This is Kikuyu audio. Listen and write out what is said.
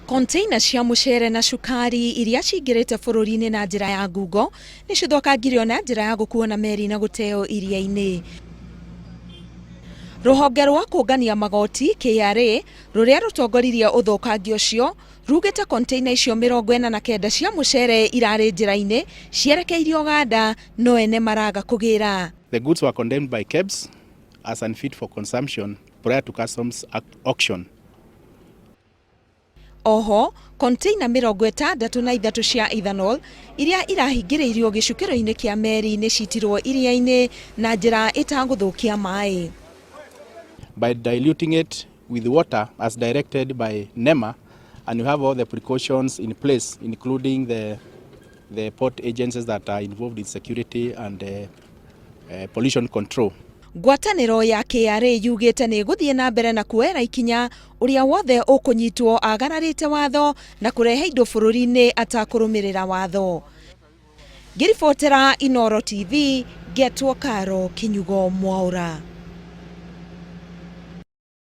Container cia mũcere na cukari iria cingĩrĩte bũrũri-inĩ na njĩra ya ngungo nĩ cithũkangirio na njĩra ya gũkuo na meri na gũteo iria-inĩ. Rũhonge rwa kũngania magoti KRA rũrĩa rũtongoririe ũthũkangia ũcio rugĩte container icio 49 cia mũcere irarĩ njĩra-inĩ cierekeirio Uganda no ene maraga kũgĩra. The goods were condemned by KEBS as unfit for consumption prior to customs auction. Oho, container 63 cia ethanol iria irahingĩrĩirio gĩcukĩro-inĩ kĩa meri nĩ citirwo iria-inĩ na njĩra ĩtagũthũkia maĩ. By diluting it with water as directed by NEMA, and you have all the precautions in place, including the port agencies that are involved in security and pollution control. Ngwatanĩro ya KRA yugĩte nĩ ĩgũthiĩ na mbere na kuoera ikinya ũrĩa wothe ũkũnyitwo agararĩte watho na kũrehe indo bũrũri-inĩ atakũrũmĩrĩra watho. Ngĩribotera Inooro TV, ngetwo Karo Kinyugo Mwaura.